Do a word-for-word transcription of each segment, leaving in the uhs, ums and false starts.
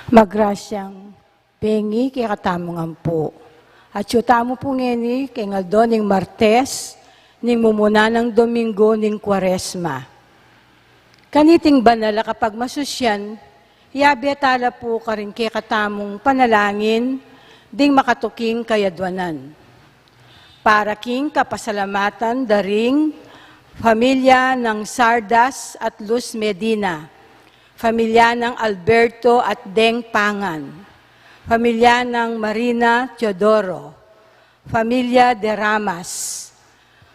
Magrasyang bengi kekatamu ngan pu. Atyu tamu pu ngeni keng aldo ning Martes, ning mumuna nang Domingo ning Kuaresma. Kaniting banal a kapagmasusyan, yabe tala pu karing kekatamung panalangin ding makatuking kayadwanan. Para king kapasalamatan da ring familia nang Sardas at Luz Medina, familia nang Alberto at Deng Pangan, familia nang Marina Teodoro, familia de Ramas,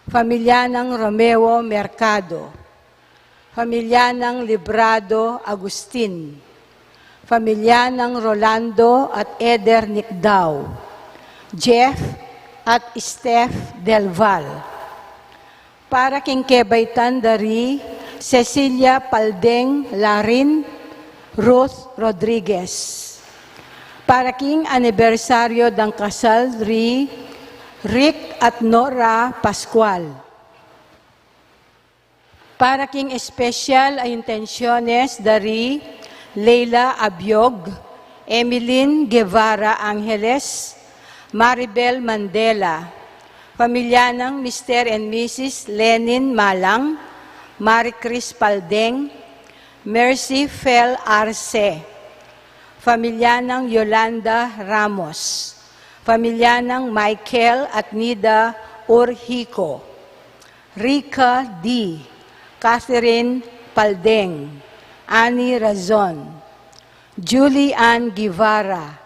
familia nang Romeo Mercado, familia nang Librado Agustin, familia nang Rolando at Eder Nicdao, Jeff at Steph Del Val. Para king kebaitan da ri Cecilia Paldeng Larin, Ruth Rodriguez. Para king anibersaryo dang kasal ri Rick at Nora Pascual. Para king espesyal a intensyones da ri Leila Abiog, Emeline Guevara Angeles, Maribel Mandela, familia nang Mister and Missus Lenin Malang, Marie Chris Paldeng, Mercy Fel Arce, familia nang Yolanda Ramos, familia nang Michael at Nida Urhico, Rica D, Catherine Paldeng, Annie Razon, Julie Ann Guevara,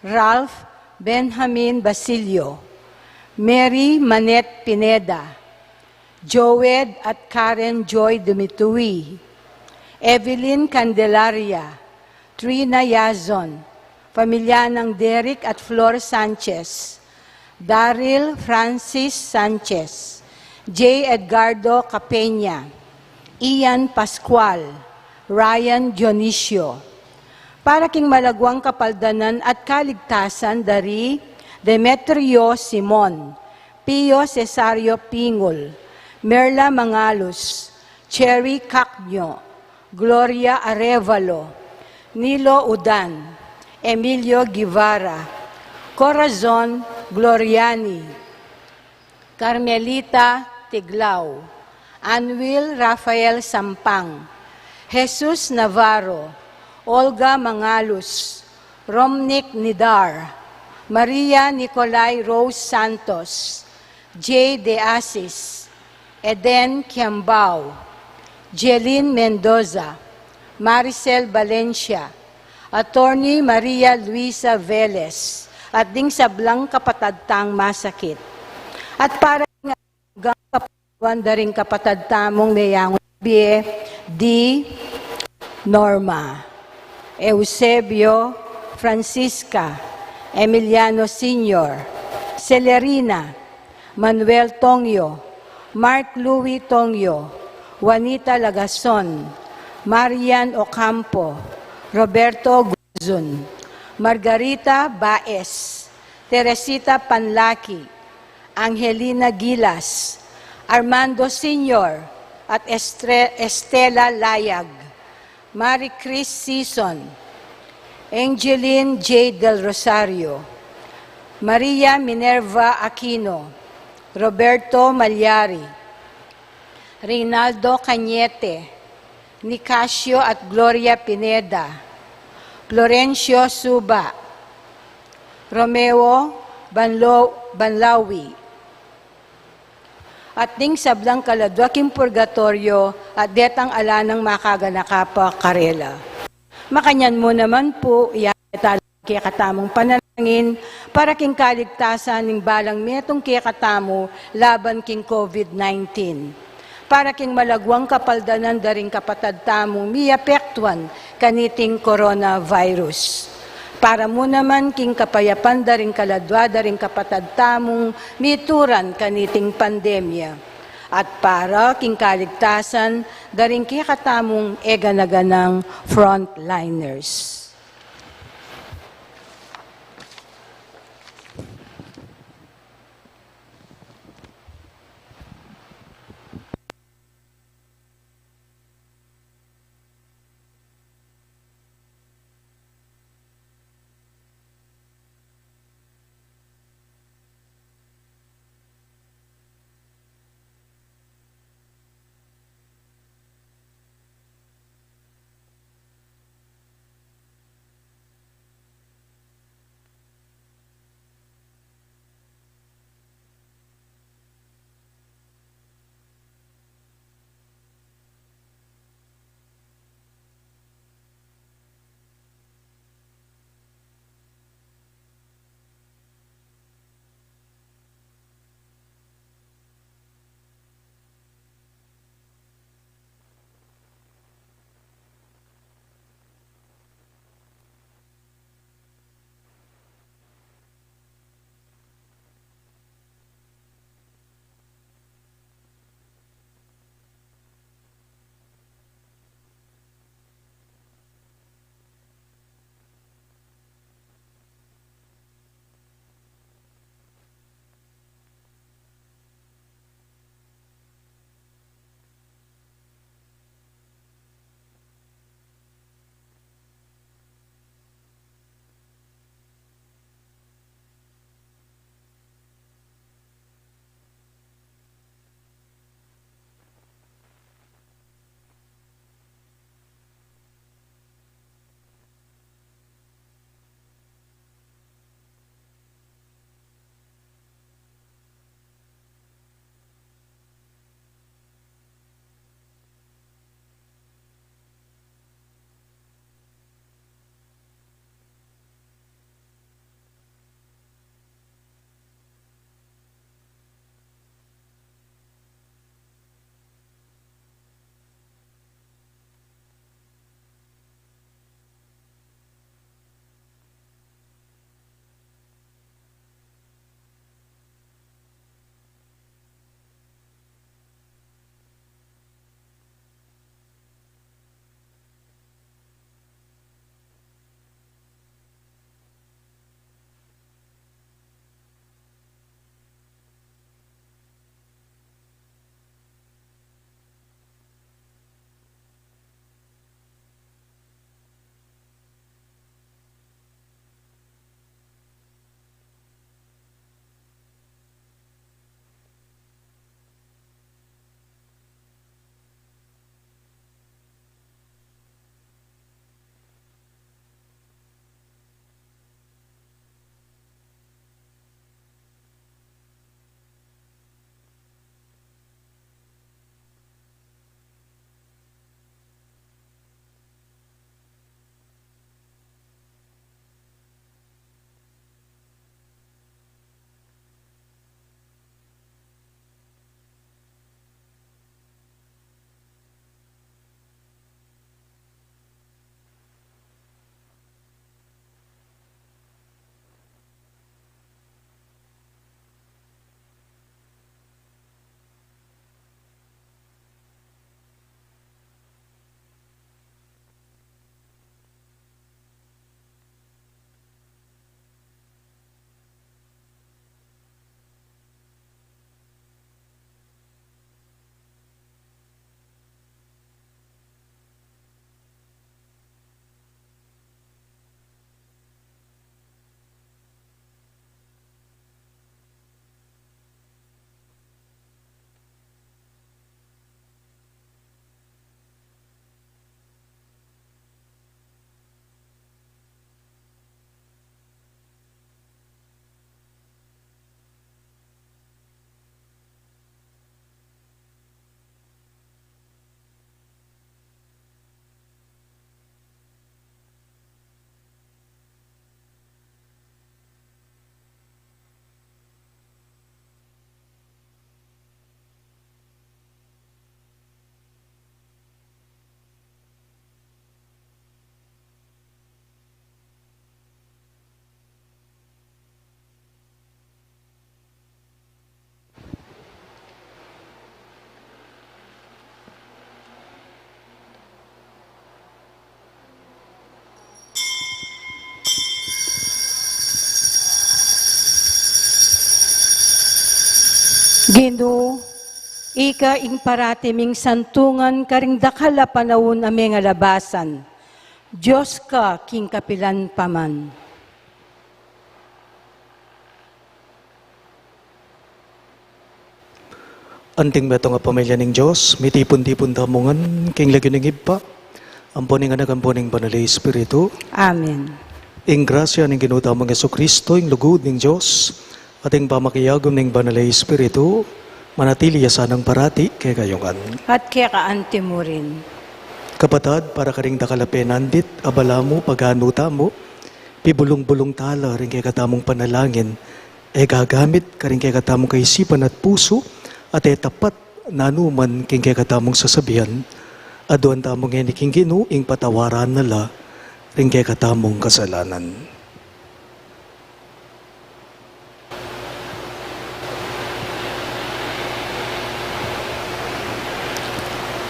Ralph Benjamin Basilio, Mary Manette Pineda, Joed at Karen Joy Dumitui, Evelyn Candelaria, Trina Yazon, familia nang Derek at Flor Sanchez, Daryl Francis Sanchez, J Edgardo Capenya, Ian Pascual, Ryan Dionisio. Para king malagwang kapaldanan at kaligtasan da ri Demetrio Simon, Pio Cesario Pingul, Merla Mangalus, Cherry Cacño, Gloria Arevalo, Nilo Udan, Emilio Guevara, Corazon Gloriani, Carmelita Tiglao, Anwil Rafael Sampang, Jesus Navarro, Olga Mangalus, Romnick Nidar, Maria Nicolai Rose Santos, J De Asis, Eden Kiambao, Jelin Mendoza, Maricel Valencia, Attorney Maria Luisa Velez, at ding sablang kapatad tang masakit. At para king anggang kapatad da ring kapatad tamung meyangu bie, di Norma, Eusebio, Francisca, Emiliano Senior, Celerina, Manuel Tongyo, Mark Louis Tongyo, Juanita Lagason, Marian Ocampo, Roberto Guzon, Margarita Baez, Teresita Panlaki, Angelina Gilas, Armando Senior, at Estre-, Estela Layag, Marie Chris Sison, Angeline J Del Rosario, Maria Minerva Aquino, Roberto Malyari, Reynaldo Cañete, Nicasio at Gloria Pineda, Florencio Suba, Romeo Banlo-, Banlawi, at ding sablang kaladwa king purgatoryo at detang ala nang makaganaka pa karela. Makanyan mu naman pu, iya tala ing kekatamung panalangin para king kaligtasan ning balang metung kekatamu laban king COVID nineteen. Para king malagwang kapaldanan da ring kapatad tamung miapektuan kaniting coronavirus. Para mu naman king kapayapan da ring kaladwa da ring kapatad tamung mituran kaniting pandemya. At para king kaligtasan da ring kekatamung e gana-ganang frontliners. Ginu, ika ing parati ming santungan karing dakal a panaun a mengalabasan. Dios ka king kapilan pa man. Anting metung a pamilya ning Dios, mitipun-tipun tamu ngan king lagyu ning Ibpa, ampo ning Anak, ampo ning Banal a Espiritu. Amen. Ing grasya ning Ginu tamung Jesucristo, ing lugud ning Dios, at ing pamakiagum ning Banal a Espiritu, manatili ya sanang parati kekayu ngan. At keka anti mu rin. Kapatad, para karing dakal a penandit, abala mu, paganu tamu, pibulung-bulung tala ring kekatamung panalangin, e gagamit karing kekatamung kaisipan at pusu, at e tapat nanu man king kekatamung sasabian, aduan tamu ngeni king Ginu ing patawaran na la ring kekatamung kasalanan.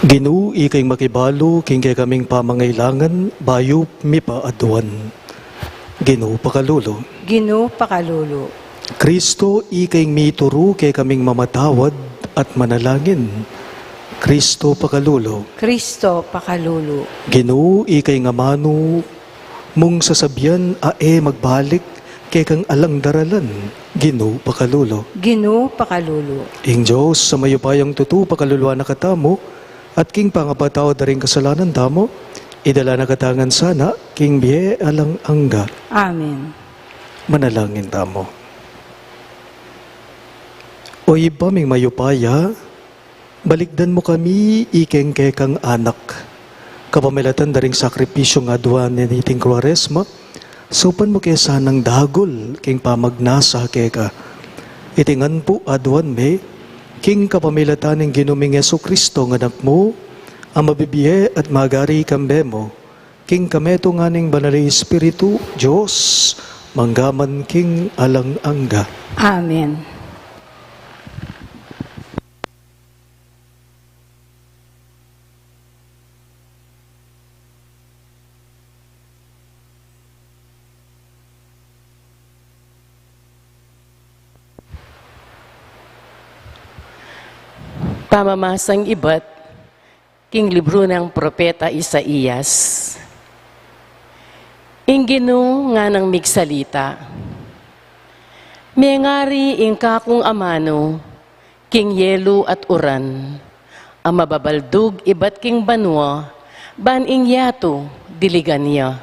Ginu, ika ing makibalu king kekaming pamangailangan, bayu mi pa aduan. Ginu, pakalulu. Ginu, pakalulu. Kristo, ika ing mituru kekaming mamatawad at manalangin. Kristo, pakalulu. Kristo, pakalulu. Ginu, ika ing amanu mung sasabian a e magbalik kekang alang daralan. Ginu, pakalulu. Ginu, pakalulu. Ing Dios a mayupayang tutu pakaluluan na katamu, at king pangapatawad da ring kasalanan tamu, idala na katamu ngan sana king bie alang angga. Amen. Manalangin tamu. O Ibpa ming mayupaya, balikdan mu kami ikeng kekang anak. Kapamilatan da ring sakripisyung aduan ne niting Kwaresma, saupan mu ke sanang dagul king pamagnasa keka. Iti ngan pu aduan mi, king kapamilatan ning Ginu ming Jesucristo nga Anak mu, a mabibie at magari kambe mu, king kametungan ning Banal a Espiritu, Dios, mangga man king alang angga. Amen. Pamamasang ibat king libru nang propeta Isaias. Ing Ginu nganang migsalita, mengari ing kakung amanu king yelu at uran, a mababaldug ibat king banua, ban ing yatu diligan ya.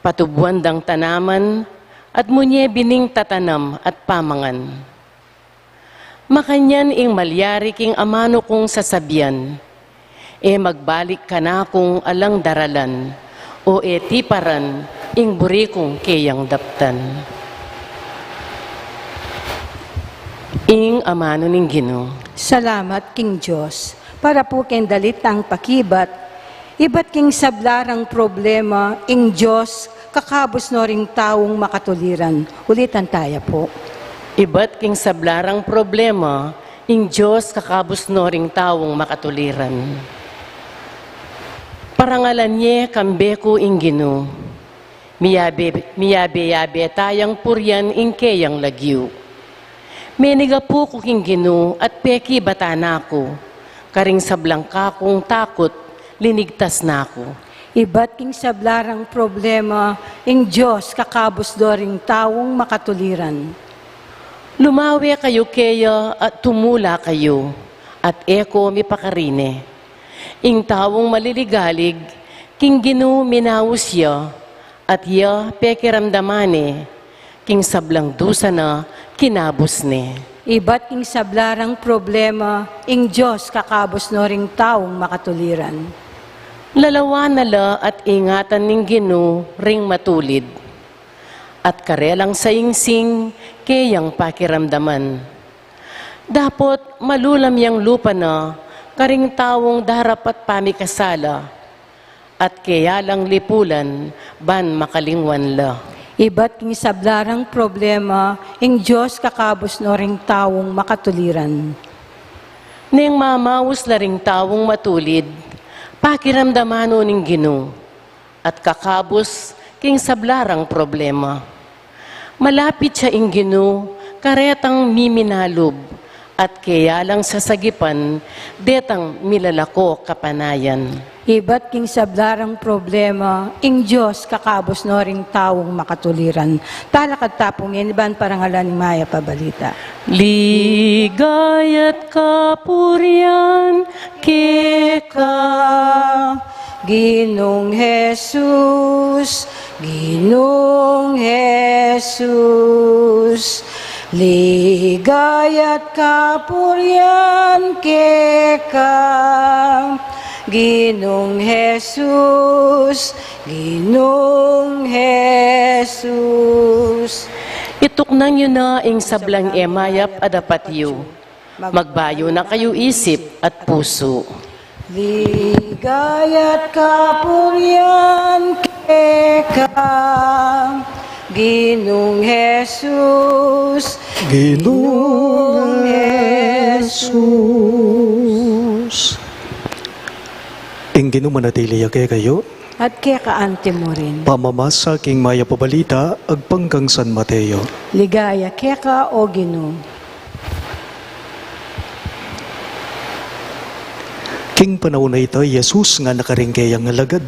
Patubuan dang tanaman, at munye bining tatanam at pamangan. Makanyan ing malyari king amanu kung sasabian, e magbalik kanakung alang daralan, o e tiparan ing buri kung keyang daptan. Ing amanu ning Ginu. Salamat king Dios. Para pu keng dalitang pakibat, ibat king sabla rang problema, ing Dios kakabus no ring taung makatuliran. Ulitan taya pu. Ibat king sabla rang problema, ing Dios kakabus no ring taung makatuliran. Parangalan ye kambe ku ing Ginu. Miyabe, miyabe-yabe tayang purian ing keyang lagyu. Menigapu ku king Ginu at pekibatan na ku, karing sablang kakung takut, linigtas na ku. Ibat king sabla rang problema, ing Dios kakabus do ring taung makatuliran. Lumawe kayu keya at tumula kayu, at e ko mipakarine. Ing taung maliligalig, king Ginu minaus ya, at ya pekiramdaman ne, king sablang dusa na kinabus ne. Ibat king sabla rang problema, ing Dios kakabus no ring taung makatuliran. Lalawan na la at ingatan ning Ginu ring matulid, at karelang saingsing keyang pakiramdaman. Dapot malulam yang lupa na karing taung darapat pamikasala, at keya lang lipulan ban makalingwan la. Ibat king sabla rang problema, ing Dios kakabus no ring taung makatuliran. Neng mamaus la ring taung matulid, pakiramdaman no ning Ginu, at kakabus king sabla rang problema. Malapit ya ing Ginu Karetang miminalub, at keya lang sasagipan detang milalako kapanayan. Ibat king sabla rang problema, ing Dios kakabus no ring taung makatuliran. Talakad ta pu ngeni ban parangalan ing mayap a balita. Ligaya't kapurian keka, Ginung Jesus, Ginung Jesus, ligaya't kapurian keka, Ginung Jesus, Ginung Jesus. Ituknang yu na ing sablang e mayap a dapat yu. Magbayu na kayu isip at pusu. Ligaya't kapurian keka, Ginung Jesus, Ginung Jesus. Ing Ginu manatili ya kekayu. At keka antimurin. Pamamasa king mayap a balita agpang kang San Mateo. Ligaya keka, O Ginu. King panaun a ita, i Jesus ngana karing keyang alagad,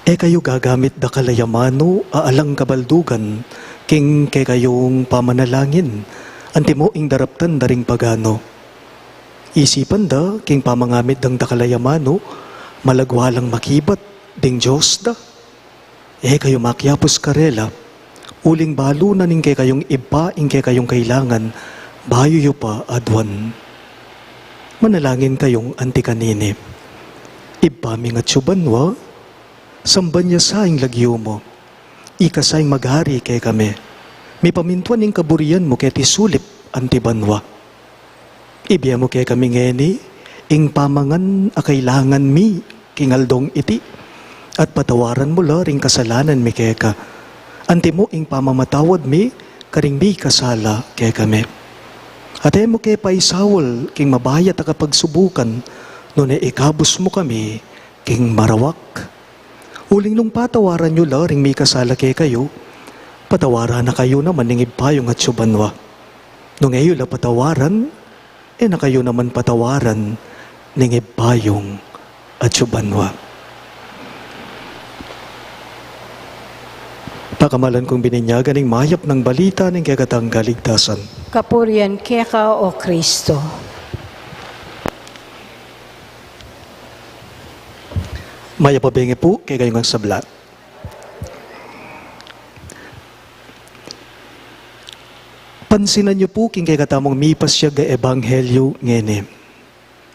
e kayu gagamit dakal a yamanu a alang kabaldugan king kekayung pamanalangin, antimo ing daraptan da ring pagano. Isipan da king pamangamit dang dakal a yamanu, malagwa lang makibat ding Dios da. E kayu makiapus karela, uling balu na ning kekayung Ibpa ing kekayung kailangan, bayu yu pa aduan. Manalangin kayung anti kanini. Ibpa ming atsu banua, samban ya sa ing lagyu mu. Ika sa ing maghari kekami. Mipamintuan ing kaburian mu keti sulip anti banua. Ibie mu kekami ngeni ing pamangan a kailangan mi king aldong iti, at patawaran mu la ring kasalanan mi keka, antimo ing pamamatawad mi karing mikasala kekami. At e mu ke paisaul king mabayat a kapagsubukan, nune ikabus mu kami king marawak. Uling nung patawaran yu la ring mikasala kekayu, patawaran na kayu naman ning Ibpa yung atsu banua. Nung e yu la patawaran, e na kayu naman patawaran ning Ibpa yung atsu banua. Pakamalan kung bininyagan ing mayap nang balita ning kekatang kaligtasan. Kapurian keka, O Kristo. Mayap a bengi pu kekayung sabla. Pansinan yu pu king kekatamung mipasiag a ebanghelyu ngeni.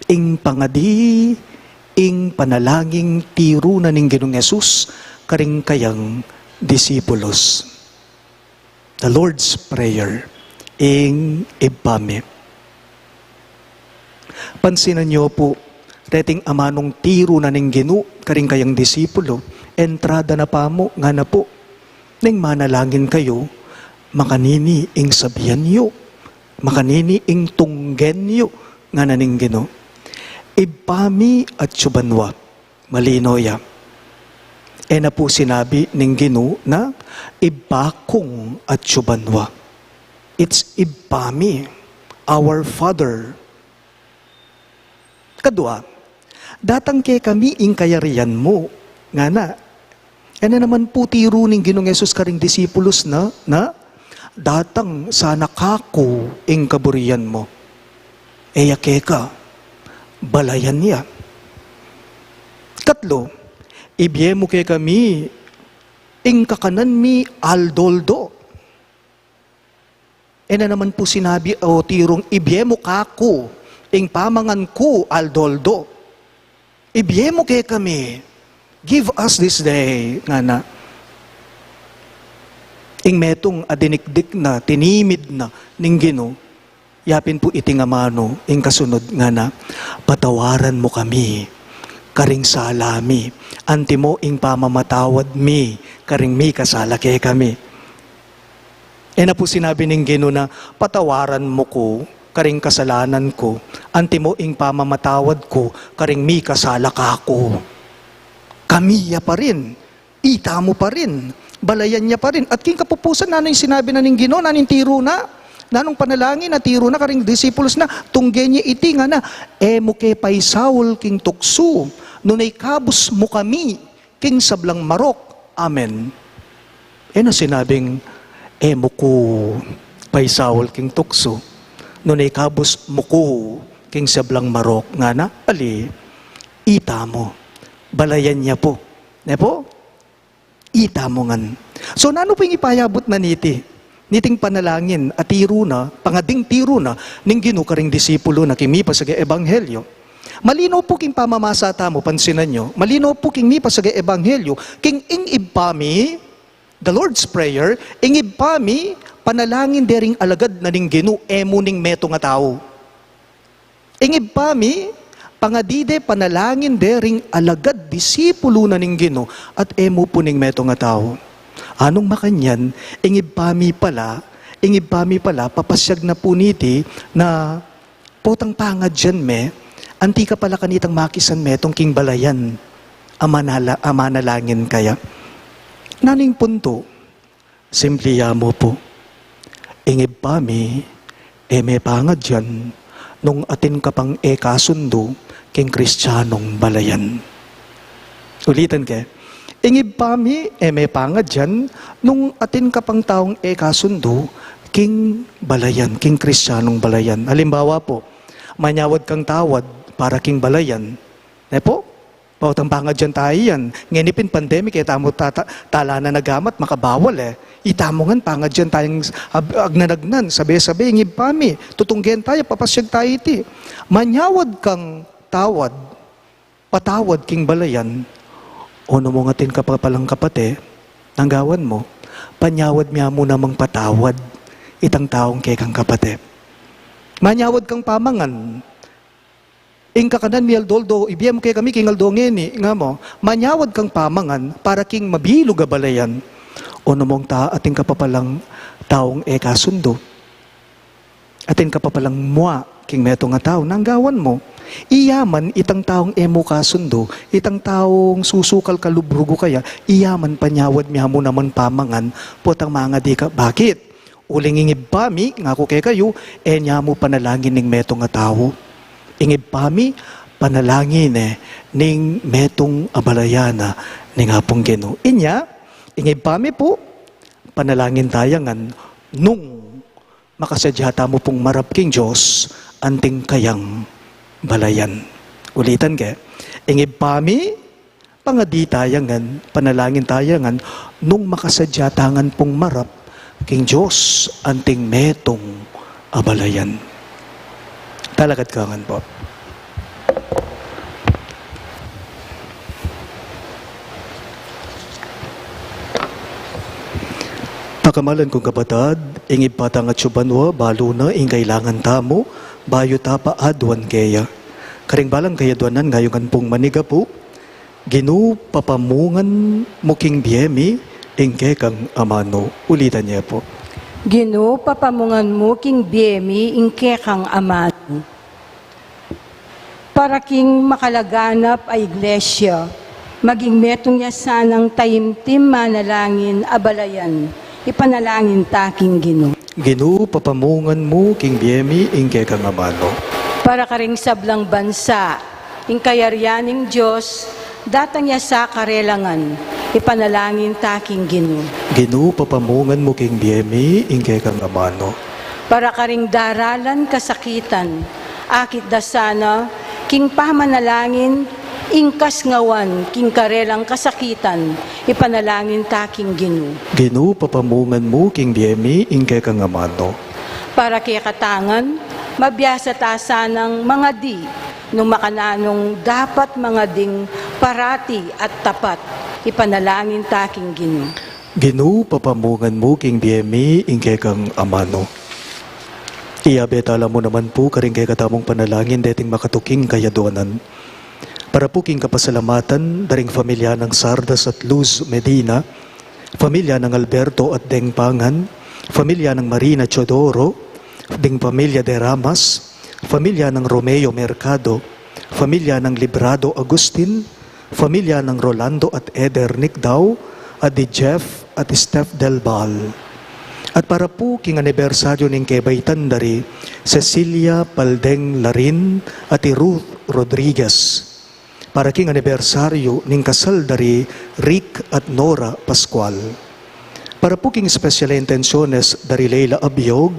Ing pangadi, ing panalangin tiru na ning Ginung Jesus karing kayang disipulus. The Lord's Prayer, ing Ibpa mi. Pansinan yu pu, reting amanung tiru na ning Ginu karing kayang disipulu, entrada na pamu, ngana pu, neng manalangin kayu, makanini ing sabian yu, makanini ing tunggen yu, ngana ning Ginu. Ibpa mi atsu banua. Malino ya. E na pu sinabi ning Ginu na, "Ibpa kung atsu banua." It's Ibpa mi, our Father. Kadua, "Datang kekami ing kayarian mu," ngana. E na naman pu tiru ning Ginung Jesus karing disipulus na, na, "Datang sana kaku ing kaburian mu." E ya keka, balayan ya. Katlu, "Ibie mu kekami ing kakanan mi aldo-aldo." E na naman pu sinabi o tirung, "Ibie mu kaku ing pamangan ku aldo-aldo." Ibie mu kekami, "Give us this day," ngana. Ing metung a dinikdik na, tinimid na ning Ginu, yapin pu iti nga amanu, ing kasunod ngana, "Patawaran mu kami karing sala mi, antimo ing pamamatawad mi karing mikasala kekami." E na pu sinabi ning Ginu na, "Patawaran mu ku karing kasalanan ku, antimo ing pamamatawad ku karing mikasala kaku." Kami ya pa rin, itamu pa rin, balayan ya pa rin. At king kapupusan, nanu ing sinabi na ning Ginu, nanu ing tiru na? Nanung panalangin a tiru na karing disipulus na, tunggen ya iti ngana, "E mu ke paisaul king tuksu, nune ikabus mu kami king sablang marok." Amen. E na sinabing, "E mu ku paisaul king tuksu, nune ikabus mu ku king sablang marok," ngana, ali, ita mu. Balayan ya pu. Ne pu? Ita mu ngan. So, nanu pu ing ipayabut na niti? Niting panalangin a tiru na, pangading tiru na, ning Ginu karing disipulu na king mipasage ebanghelyo. Malino pu king pamamasa tamu, pansinan yu. Malino pu king mipasage ebanghelyo, king ing Ibpa mi, the Lord's Prayer, ing Ibpa mi, panalangin de ring alagad na ning Ginu, e mu ning metung a tau. Ing Ibpa mi, pangadi de panalangin de ring alagad, disipulu na ning Ginu, at e mu pu ning metung a tau. Anung makanyan, ing Ibpa mi pala, ing Ibpa mi pala, papasiag na pu niti na potang pangadyan me, anti ka pala kanitang makisan metung king balayan, a manala-, a manalangin kaya. Nanu ing puntu? Simpli ya mu pu. Ing Ibpa mi, e me pangadyan, nung atin ka pang e kasundu king Kristianong balayan. Ulitan ke, ing Ibpa mi, e me pangadyan, nung atin ka pang taung e kasundu king balayan, king Kristianong balayan. Alimbawa pu, manyawad kang tawad para king balayan. Ne pu? Potang pangadyan tamu yan. Ngeni pin pandemic, e tamu tata-, talanan a gamat, makabawal e. Ita mu ngan pangadyan tayang ab-, agnan-agnan, sabe-sabe, ing Ibpa mi, tutunggen taya, papasiag taya iti. Manyawad kang tawad, patawad king balayan, o nu mung atin ka pa palang kapate, nanu ing gawan mu? Panyawad mu ya mu namang patawad itang taung kekang kapate. Manyawad kang pamangan, ing kakanan mi aldo-aldo, ibie mu kekami king aldo ngeni, nga mu, manyawad kang pamangan para king mabilug a balayan. O nu mung ta-, atin ka pa palang taung e kasundu. Atin ka pa palang mua king metung a tau, nanu ing gawan mu? Iya man itang taung e mu kasundu, itang taung susukal ka lub-rugu kaya, iya man panyawad mu ya mu naman pamangan, potang mangadi ka. Bakit? Uling ing Ibpa mi, ngaku kekayu, e ne mu panalangin ning metung a tau. Ing Ibpa mi, panalangin ne ning metung a balayan na ning Apung Ginu. Inya, ing Ibpa mi pu, panalangin taya ngan nung makasadya tamu pung marap king Dios anting kayang balayan. Ulitan ke, ing Ibpa mi, pangadi taya ngan, panalangin taya ngan, nung makasadya ta ngan pung marap king Dios anting metung a balayan. Talakad ka ngan pu. Pakamalan kung kapatad, ing Ibpa tang atsu banua, balu na ing kailangan tamu, bayu ta pa aduan keya. Karing balang kayaduanan, ngayungan pung manigapu, Ginu, papamungan mu king bie mi ing kekang amanu. Ulitan ye pu. Ginu, papamungan mu king bie mi ing kekang amanu. Para king makalaganap a iglesia, maging metung ya sanang taimtim manalangin a balayan, ipanalangin ta king Ginu. Ginu, papamungan mu king bie mi ing kekang amanu. Para karing sablang bansa, ing kayarian ning Dios, datang ya sa karelangan, ipanalangin ta king Ginu. Ginu, papamungan mu king bie mi ing kekang amanu. Para karing daralan kasakitan, akit da sana king pamanalangin ing kasngawan king karelang kasakitan, ipanalangin ta king Ginu. Ginu, papamungan mu king bie mi ing kekang amanu. Para kekatang ngan, mabiasa ta sanang mangadi nung makananung dapat mangading parati at tapat, ipanalangin ta king Ginu. Ginu, papamungan mu king bie mi ing kekang amanu. Iyabe tala mu naman pu karing kekatamung panalangin deting makatuking kayaduanan. Para pu king kapasalamatan da ring familia nang Sardas at Luz Medina, familia nang Alberto at Deng Pangan, familia nang Marina Teodoro, ding familia de Ramas, familia nang Romeo Mercado, familia nang Librado Agustin, familia nang Rolando at Eder Nicdao, at di Jeff at Steph Del Val. At para pu king anibersaryu ning kebaitan da ri Cecilia Paldeng Larin at i Ruth Rodriguez. Para king anibersaryu ning kasal da ri Rick at Nora Pascual. Para pu king espesyal a intensyones da ri Leila Abiog,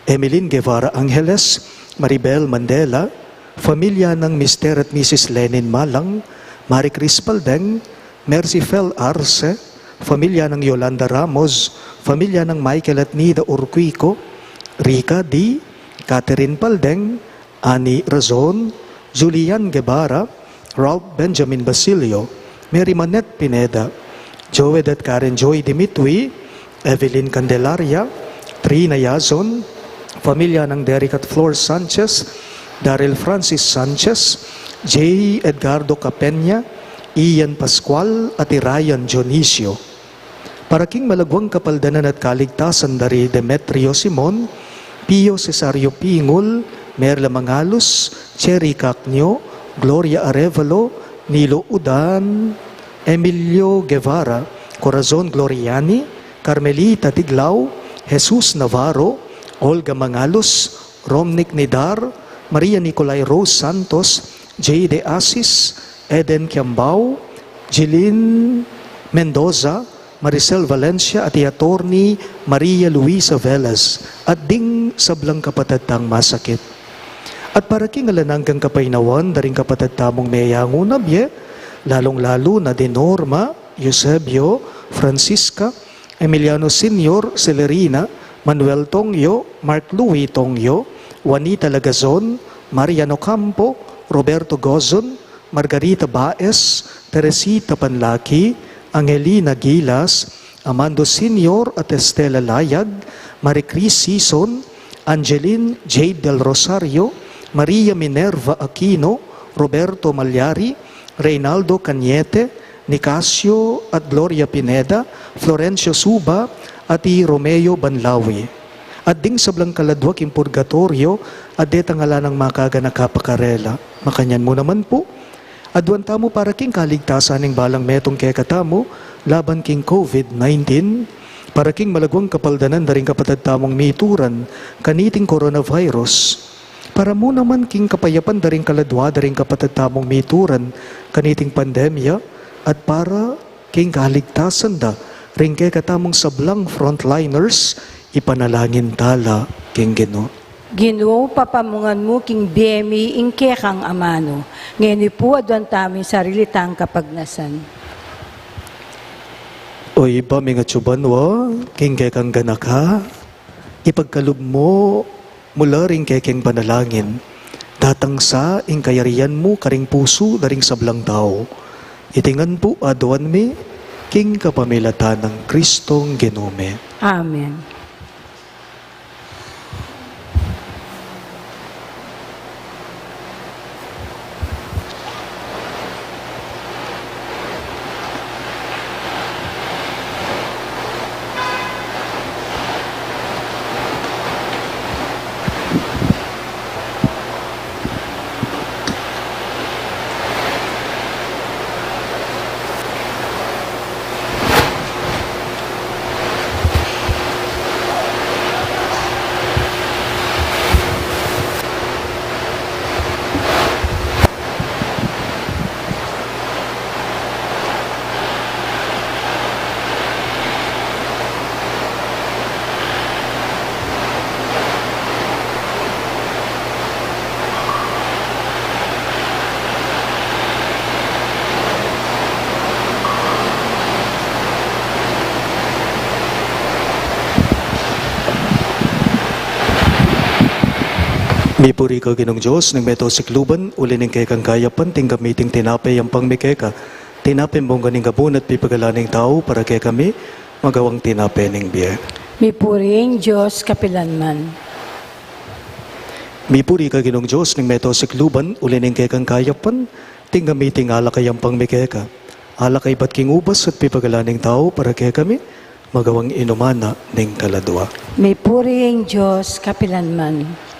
Emeline Guevara Angeles, Maribel Mandela, familya nang Mister at Missus Lenin Malang, Marie Chris Paldeng, Mercy Fel Arce, familya nang Yolanda Ramos, familya nang Michael at Nida Urquico, Rica D, Catherine Paldeng, Annie Razon, Julian Guevara, Ralph Benjamin Basilio, Mary Manette Pineda, Joed at Karen Joy Dimitwi, Evelyn Candelaria, Trina Yazon, familya nang Derek at Flor Sanchez, Daryl Francis Sanchez, J Edgardo Capenya, Ian Pascual, at i Ryan Dionisio. Para king malaguang kapaldanan at kaligtasan da ri Demetrio Simon, Pio Cesario Pingul, Merla Mangalus, Cherry Cacnio, Gloria Arevalo, Nilo Udan, Emilio Guevara, Corazon Gloriani, Carmelita Tiglao, Jesus Navarro, Olga Mangalus, Romnick Nidar, Maria Nicolai Rose Santos, J. De Asis, Eden Kiambao, Jeline Mendoza, Maricel Valencia, at i Attorney Maria Luisa Velez, at ding sablang kapatad tang masakit. At para king alang anggang kapaynawan da ring kapatad tamung meyangu na bie, lalung-lalu na di Norma, Eusebio, Francisca, Emiliano Senior, Celerina, Manuel Tongyo, Mark Louis Tongyo, Juanita Lagazon, Mariano Campo, Roberto Gozon, Margarita Baez, Teresita Panlaki, Angelina Gilas, Amando Senior at Estela Layag, Marie Chris Sison, Angeline Jade Del Rosario, Maria Minerva Aquino, Roberto Malyari, Reynaldo Cañete, Nicasio at Gloria Pineda, Florencio Suba, at i Romeo Banlawi. At ding sablang kaladua king purgatoryo, at detang ala nang makaganaka pa karela. Makanyan mu naman pu, aduan tamu para king kaligtasan ning balang metung kekatamu laban king COVID nineteen, para king malaguang kapaldanan da ring kapatad tamung mituran kaniting coronavirus. Para mu naman king kapayapan da ring kaladua da ring kapatad tamung mituran kaniting pandemya, at para king kaligtasan da ring kekatamung sablang frontliners, ipanalangin tala king Ginu. Ginu, papamungan mu king bie mi ing kekang amanu. Ngeni pu aduan tamu ing sarili tang kapagnasan. O Ibpa ming atsu banua, king kekang ganaka, ipagkalub mu la ring kekeng panalangin, datang sa ing kayarian mu karing pusu da ring sablang tau. Iti ngan pu aduan mi, king kapamilatan nang Kristong Ginu mi. Amen. Mipuri ka Ginung Dios ning meto sikluban, uli ning kekang kayapan, tinggap mi iting tinape yampang mi keka. Tinape mung ning gabun at pipagalan ning tau para kekami, magawang tinape ning bie. Mipuri ing Dios kapilanman. Mipuri ka Ginung Dios ning meto sikluban, uli ning kekang kayapan, tinggap mi iting alak a yampang mi keka. Alak a ibat king ubas at pipagalan ning tau para kekami, magawang inuman na ning kaladua. Mipuri ing Dios kapilanman.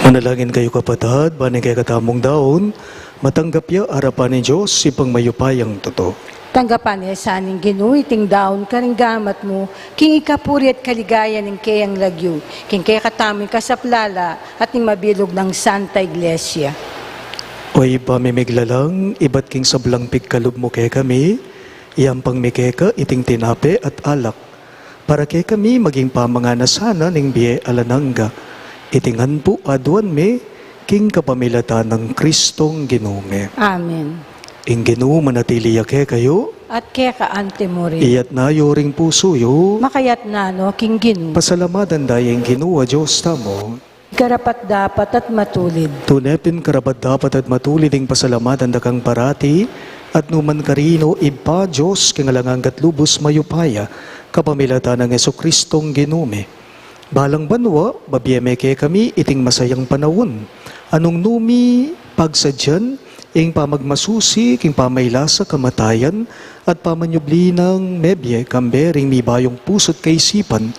Manalangin kayu, kapatad, ban ing kekatamung daun matanggap ya arapan ning Dios, Ibpang mayupayang tutu. Tanggapan na sa ning Ginu iting daun karing gamat mu, king ikapuri at kaligayan ning keyang lagyu, king kekatamung kasaplalan at ning mabilug nang Santa Iglesia. O Ibpa mi miglalang, ibat king sablang pigkalub mu kekami, iyampang mi keka iting tinape at alak, para kekami maging pamangan na sana ning bie alang angga. Iti ngan pu aduan mi king kapamilatan nang Kristong Ginu mi. Amen. Ing Ginu manatili ya kekayu. At keka antimurin. Iyatas yu ring pusu yu. Makayatas no king Ginu. Pasalamatan da ya ing Ginu a Dios tamu. Karapat-dapat at matulid. Tune pin karapat-dapat at matulid ing pasalamatan da kang parati at nukarin man, Ibpa, Dios king alang angga at lubus mayupaya, kapamilatan nang Jesukristong Ginu mi. Balang banua, babie me kekami iting masayang panaun a nung nu mi pagsadyan ing pamagmasusi king pamailasak kamatayan at pamanyubli nang mebie kambe ring mibayung pusu at kaisipan.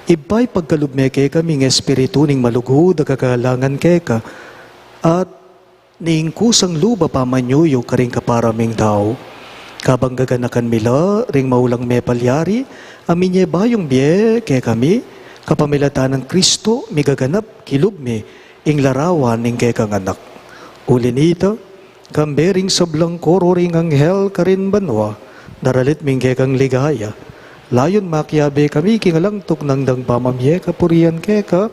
Ibpa, ipagkalub me kekami ing espiritu ning malugud a kakalangan keka at ning kusang lub a pamanyuyu karing kapara ming tau. Kabang gaganakan mi la ring maulang mepalyari a minye bayung bie kekami, kapamilatan nang Kristo migaganap king lub mi ing larawan ning kekang Anak. Uli nita, kambe ring sablang koro ring anghel karin banua, daralit mi ing kekang ligaya. Layun makiabe kami king alang tuknang dang pamamie kapurian keka,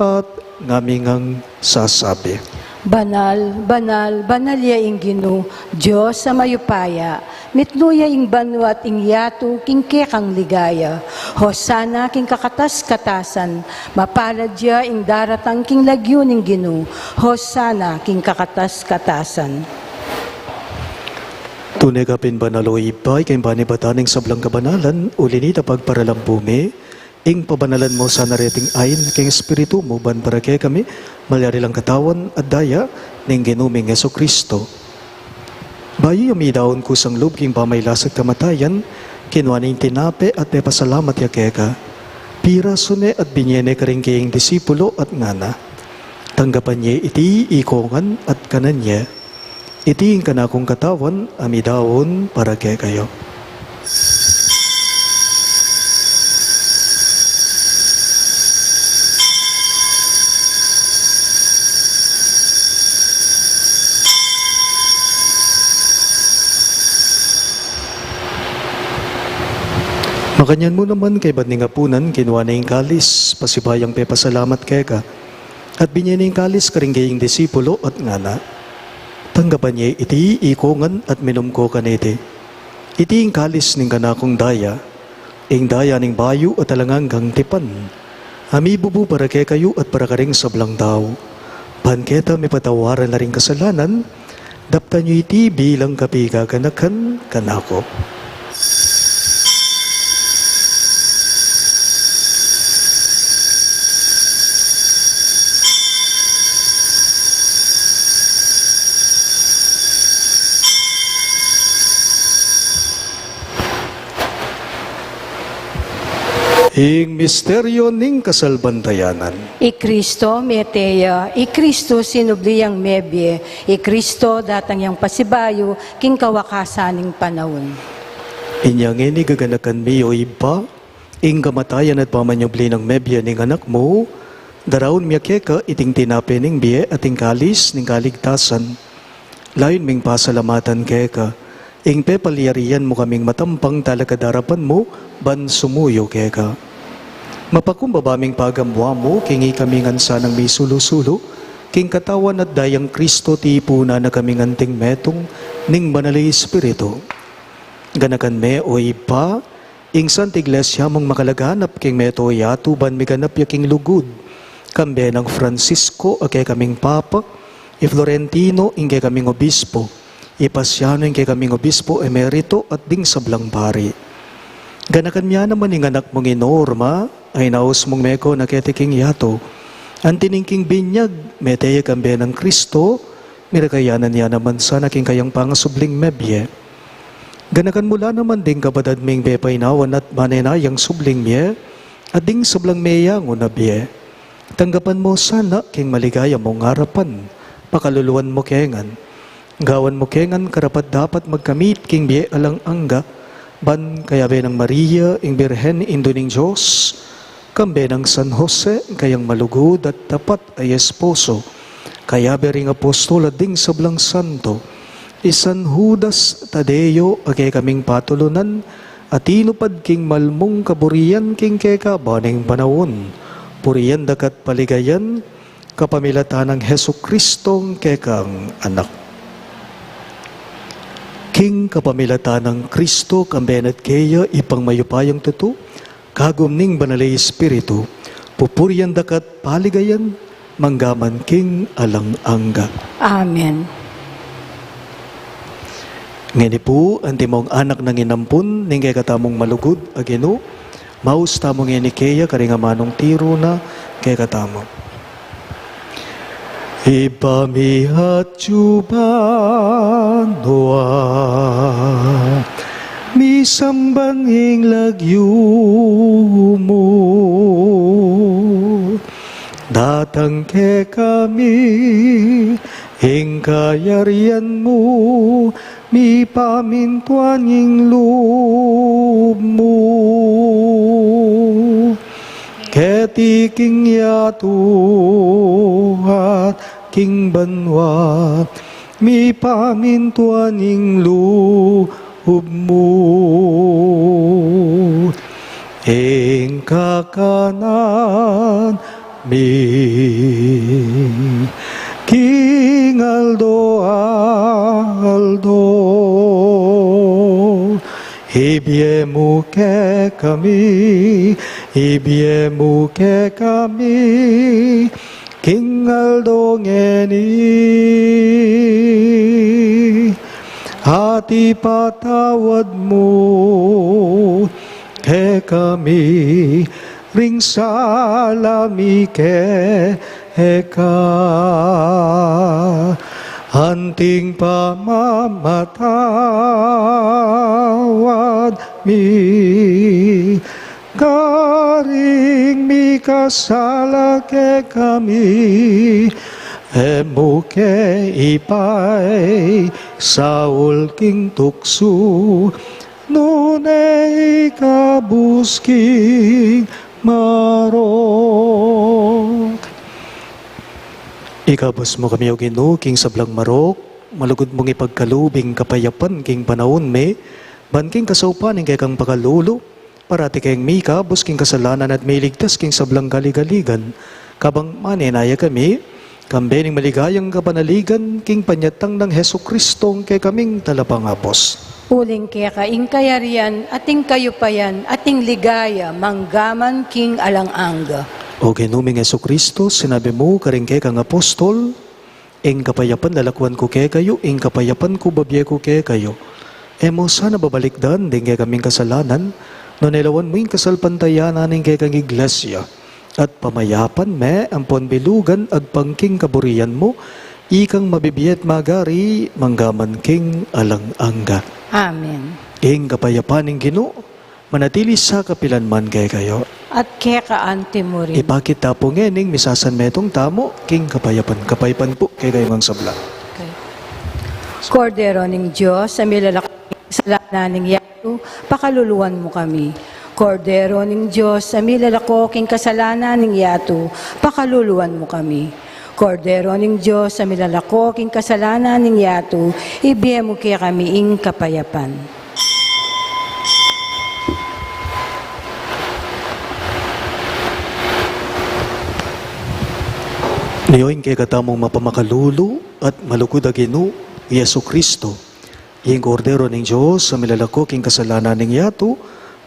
at ngami ngang sasabi: Banal, banal, banal ya ing Ginu, Dios a mayupaya. Mitmu ya ing banua at ing yatu king kekang ligaya. Hosana king kakatas-katasan. Mapalad ya ing daratang king lagyu ning Ginu. Hosana king kakatas-katasan. Tune ka pin banal, o Ibpa, ika ing panibatan ning sablang kabanalan, uli nita pagparalan pu mi ing pabanalan mu sana reting ain king Espiritu mu, ban para kekami malyari lang katawan at daya ning Ginu ming Jesucristo. Bayu ya midaun kusang lub king pamailasak kamatayan, kinua ne ing tinape at pepasalamat ya keka. Pirasu ne at binye ne karing keyang disipulo at ngana: Tanggapan ye iti ikongan at kanan ye. Iti ing kanakung katawan a midaun para kekayu. Makanyan mu naman, kaybat ning apunan, kinua ne ing kalis, pasibayung pepasalamat keka, at binye ne ing kalis karing keyang disipulo at ngana: Tanggapan ye iti ikongan at minum ko kaniti. Iti ing kalis ning kanakung daya, ing daya ning bayu at alang anggang tipan, a mibubu para kekayu at para karing sablang tau, ban keta mipatawaran la ring kasalanan. Daptan yu iti bilang kapigaganakan kanaku. Ing misteryu ning kasalpantayanan. I Kristo mete ya, i Kristo sinubli yang mebie, i Kristo datang yang pasibayu king kawakasan ning panaun. Inya ngeni gaganakan mi, o Ibpa, ing kamatayan at pamanyubli nang mebie ning Anak mu, daraun mi keka iting tinape ning bie at ing kalis ning kaligtasan. Layun ming pasalamatan keka ing pepalyarian mu kaming matampang talakad arapan mu ban sumuyu keka. Mapakumbaba ming pagamuan mu king ikami ngan sanang misulu-sulu king katawan at dayang Kristo, tipunan na kaming anting metung ning Banal a Espiritu. Ganakan me, o Ibpa, ing Santa Iglesia mung makalaganap king mabilug a yatu ban miganap ya king lugud, kambe nang Francisco a kekaming Papa, i Florentino ing kekaming Obispo, i Paciano ing kekaming Obispo Emerito at ding sablang pari. Ganakan mu ya naman ing anak mung i Norma, a inaus mung meko na keti king yatu. Anti ning king binyag, mete ya kambe nang Kristo, mirakayanan ya naman sana king kayang pangasubling mebie. Ganakan mu la naman ding kapatad ming pepainawan at manenayang subling mie, at ding sablang meyangu na bie. Tanggapan mu sana king maligaya mung arapan, pakaluluan mu ke ngan. Gawan mu ke ngan karapat-dapat magkamit king bie alang angga, ban kayabe nang Maria, ing Birhen Indu ning Dios, kambe nang San Jose, kayang malugud at tapat a esposo, kayabe ring apostol at ding sablang santo, i San Judas Tadeo, a kekaming patulunan, a tinupad king malmung kaburian king keka ban ning panaun. Purian daka at paligayan, kapamilatan nang Jesucristong kekang Anak. King kapamilatan nang Cristo, kambe na at keya, Ibpang mayupayang tutu, kagum ning Banal a Espiritu, pupurian daka at paligayan, mangga man king alang angga. Amen. Ngeni pu, antimong anak nang inampun ning kekatamung malugud a Ginu, maus tamu ngeni keya karing amanung tiru na kekatamu. Ibpa mi atsu banua, misamban ing lagyu mu, datang kekami ing kayarian mu, mipamintuan ing lub mu keti king yatu at king banua, mipamintuan ing lub mu. Ing kakanan mi king aldo-aldo, ibie mu kekami, ibie mu kekami king aldo ngeni, at ipatawad mu kekami ring sala mi keka, anting pamamatawad mi karing mikasala kekami, e mu ke ipaisaul king tuksu, nune ikabus king marok. Ikabus mu kami, O Ginu, king sablang marok, malugud mung ipagkalub ing kapayapan king panaun mi, ban king kasaupan ning kekang pakalulu, parati keng mikabus king kasalanan at miligtas king sablang kaligaligan, kabang manenaya kami, kambe ning maligayang kapanaligan king panyatang nang Jesucristong kekaming Talapangabus. Uling keka ing kayarian at ing kayupayan at ing ligaya mangga man king alang angga. O Ginu ming Jesucristo, sinabi mu karing kekang apostol, ing kapayapan lalakuan ku kekayu, ing kapayapan ku babie ku kekayu. E mu sana babalikdan ding kekaming kasalanan, nune lawan mu ing kasalpantayanan ning kekang Iglesia at pamayapan me ampon bilugan agpang king kaburian mu, ikang mabibie at magari mangga man king alang angga. Amen. Ing kapayapan ning Ginu manatili sa kapilan man kekayu. At keka anti mu rin. Ipakit ta pu ngening misasan metung tamu king kapayapan. Kapayapan pu kekayu ngang sabla. Okay. Kordero ning Dios, a milalako king kasalanan ning yatu, pakaluluan mu kami. Kordero ning Dios, a milalako king kasalanan ning yatu, pakaluluan mu kami. Kordero ning Dios, a milalako king kasalanan ning yatu, ibie mu kekami ing kapayapan. Nio ing kekatamung mapamakalulu at malugud a Ginu, Jesucristo, ing Kordero ning Dios, a milalako king kasalanan ning yatu,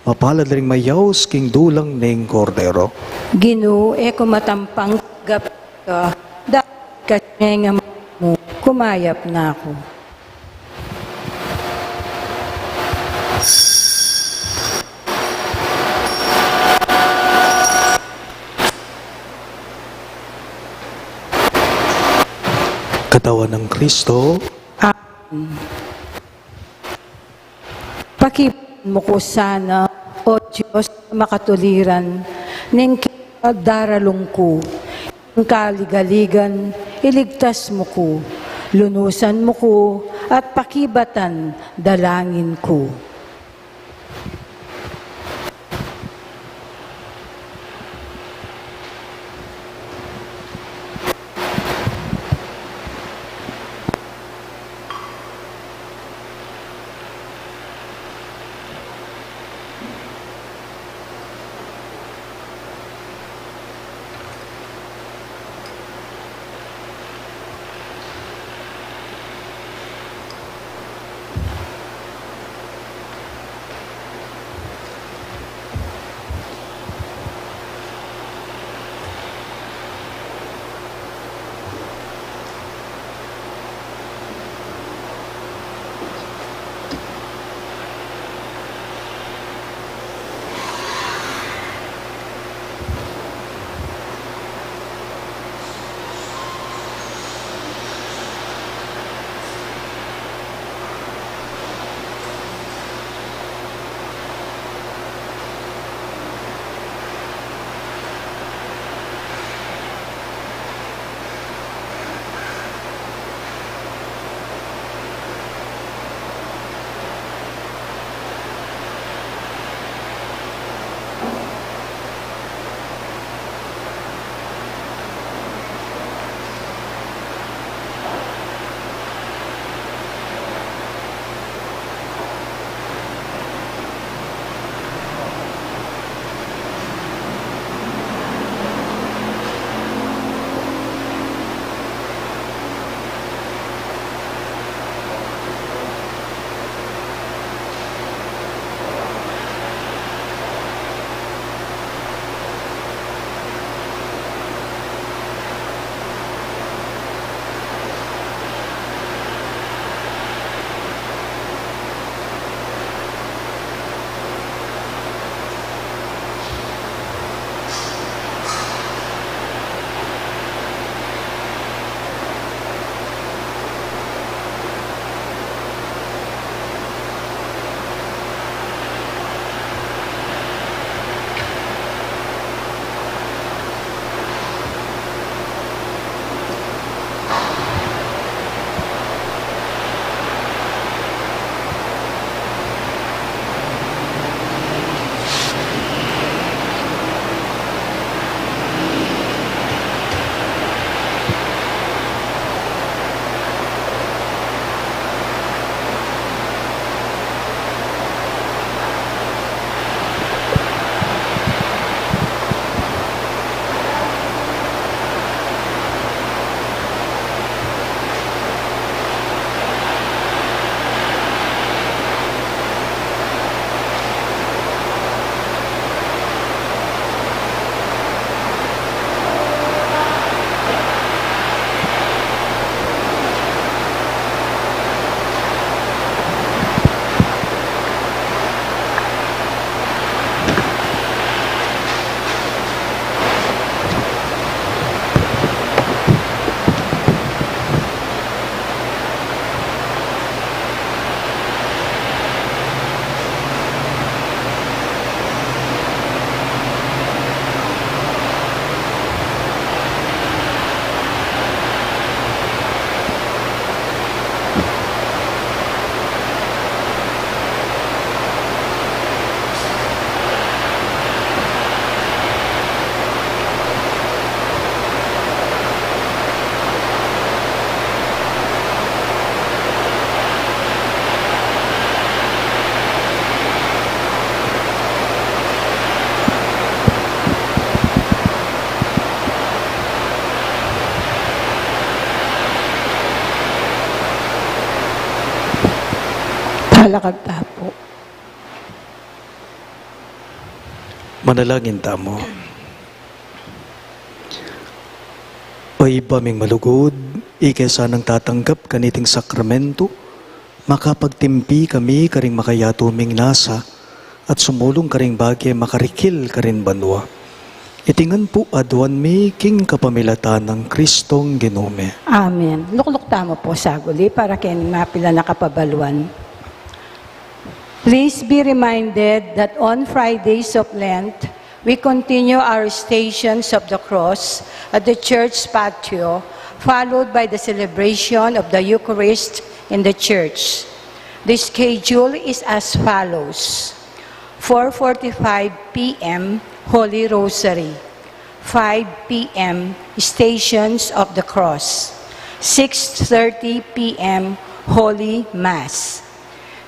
mapalad la ring mayaus king dulang ning Kordero. Ginu, e ku matampang tanggap ka, dapot kasi mengamot mu, kumayap na ku. Katawan nang Kristo. Amen. Pakibuan mu ku sana, O Dios a makatuliran, ning keka daralung ku, Kaligaligan, iligtas mu ku, lunusan mu ku, at pakibatan dalangin ku. Talakad ta pu. Manalangin tamu. O Ibpa ming malugud, ika sanang tatanggap kaniting sakramento, makapagtimpi kami karing makayatu ming nasa, at sumulung karing bage makarikil karing banua. Iti ngan pu aduan mi king kapamilatan nang Kristong Ginu mi. Amen. Lukluk tamu pu saguli para king mapilan a kapabaluan. Please be reminded that on Fridays of Lent, We continue our Stations of the Cross at the church patio, followed by the celebration of the Eucharist in the church. The schedule is as follows: four forty-five p m, Holy Rosary; five p m, Stations of the Cross; six thirty p m, Holy Mass.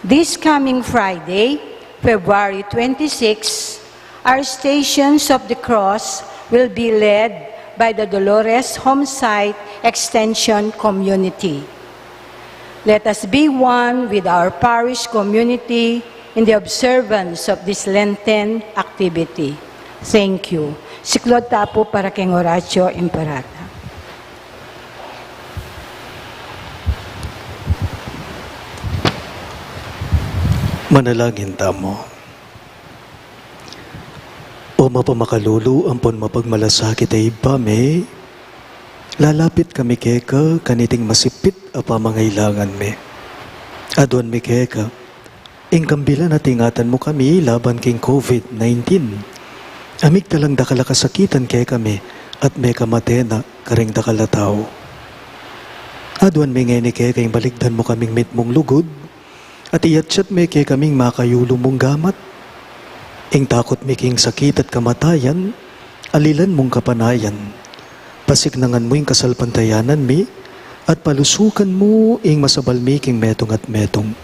This coming Friday, February twenty-six, our Stations of the Cross will be led by the Dolores Homesite Extension Community. Let us be one with our parish community in the observance of this Lenten activity. Thank you. Siklaud ta pu para king Oratio Imperata. Manalangin tamu. O mapamakalulu ampon mapagmalasakit a Ibpa mi, lalapit kami keka kaniting masipit a pamangailangan mi. Aduan mi keka, ing kambilan at ingatan mu kami laban king COVID nineteen. Amig talang dakal a kasakitan kekami at mekamate na karing dakal a tau. Aduan mi ngeni keka ing balikdan mu kaming mitmung lugud, at iyatyat me kekaming makayulu mung gamat. Ing takut mi king sakit at kamatayan, alilan mung kapanayan. Pasiknangan mu ing kasalpantayanan mi, at palusukan mu ing masabal mi king metung at metung.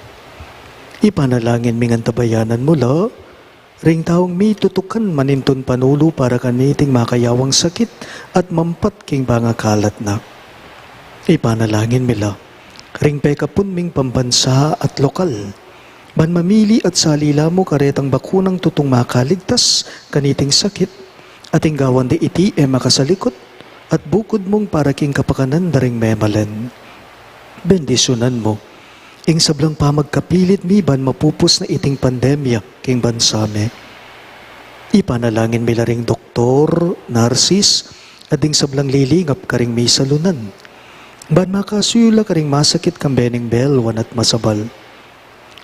Ipanalangin ming antabayanan mu la ring taung mitutukan manintun panulu para kaniting makayawang sakit at mampat king pangakalat na. Ipanalangin mi la ring pekapun ming pambansa at lokal, ban mamili at salila mu karetang bakunang tutung makaligtas kaniting sakit, at ing gawan da iti e makasalikut at bukud mung para king kapakanan da ring memalen. Bendisyunan mu ing sablang pamagkapilit mi ban mapupus na iting pandemya king bansa mi. Ipanalangin mi la ring doktor, narsis, at ding sablang lilingap karing misalunan, ban makasuyu la karing masakit kambe ning belwan at masabal.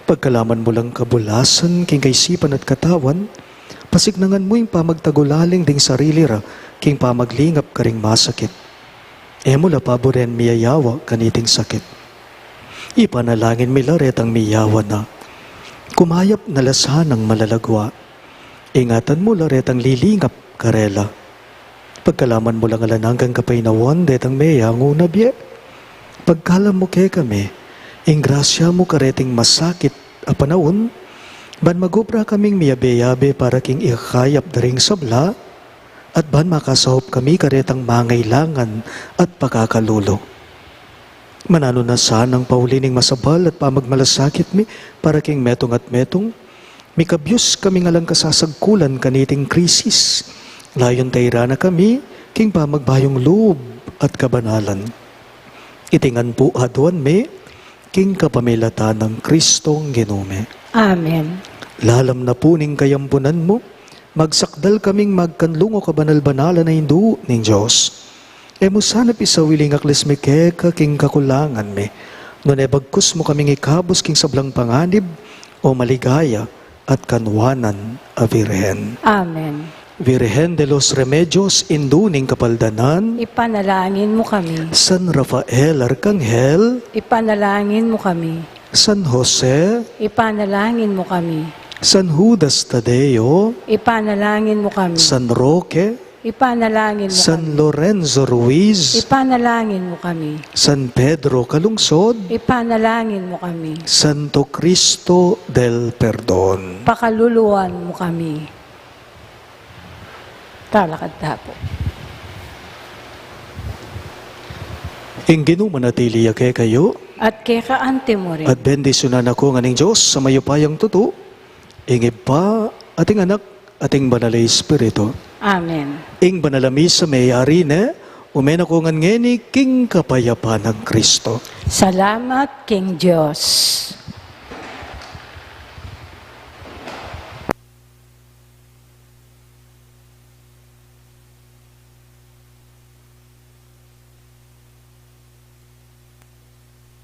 Pagkalaman mu lang kabulasan king kaisipan at katawan, pasiknangan mu ing pamagtagulaling ding sarili ra king pamaglingap karing masakit. E mu la paburen miyayawa kaniting sakit. Ipanalangin mi la retang miyawa na. Kumayap na la sanang malalagua. Ingatan mu la retang lilingap karela. Pagkalaman mu lang alang anggang kapaynawan detang meyangu na bie. Pagkalam mu kekami ing grasya mu kareting masakit a panaun, ban magobra kaming miyabe-yabe para king ikakayap da ring sabla, at ban makasaup kami karetang mangailangan at pakakalulu. Mananu na sanang pauli ning masabal at pamagmalasakit mi para king metung at metung, mikabyus kaming alang kasasagkulan kaniting krisis. Layun tairan na kami king pamagbayung lub at kabanalan. Iti ngan pu aduan mi king kapamilatan nang Kristong Ginu mi. Amen. Lalam na pu ning kayampunan mu, magsakdal kaming magkanlung o kabanal-banalan a Indu ning Dios. E mu sana pisawili ing aklis mi keka king kakulangan mi, nune bagkus mu kaming ikabus king sablang panganib, o maligaya at kanwanan a Virgen. Amen. Virgen de los Remedios, Indu ning Kapaldanan. Ipanalangin mu kami. San Rafael Arkanghel. Ipanalangin mu kami. San Jose. Ipanalangin mu kami. San Judas Tadeo. Ipanalangin mu kami. San Roque. Ipanalangin mu San kami. Lorenzo Ruiz. Ipanalangin mu kami. San Pedro Calungsod. Ipanalangin mu kami. Santo Cristo del Perdon. Pakaluluan mu kami. Talakad ta pu. Ing Ginu manatili ya kekayu. At keka anti mu rin. At bendisyunan na kayu ngan ning Dios a mayupayang tutu, ing Ibpa, at ing Anak, at ing Banal a Espiritu. Amen. Ing banal a misa meyari ne, ume na kayu ngan ngeni king kapayapan nang Kristo. Salamat king Dios.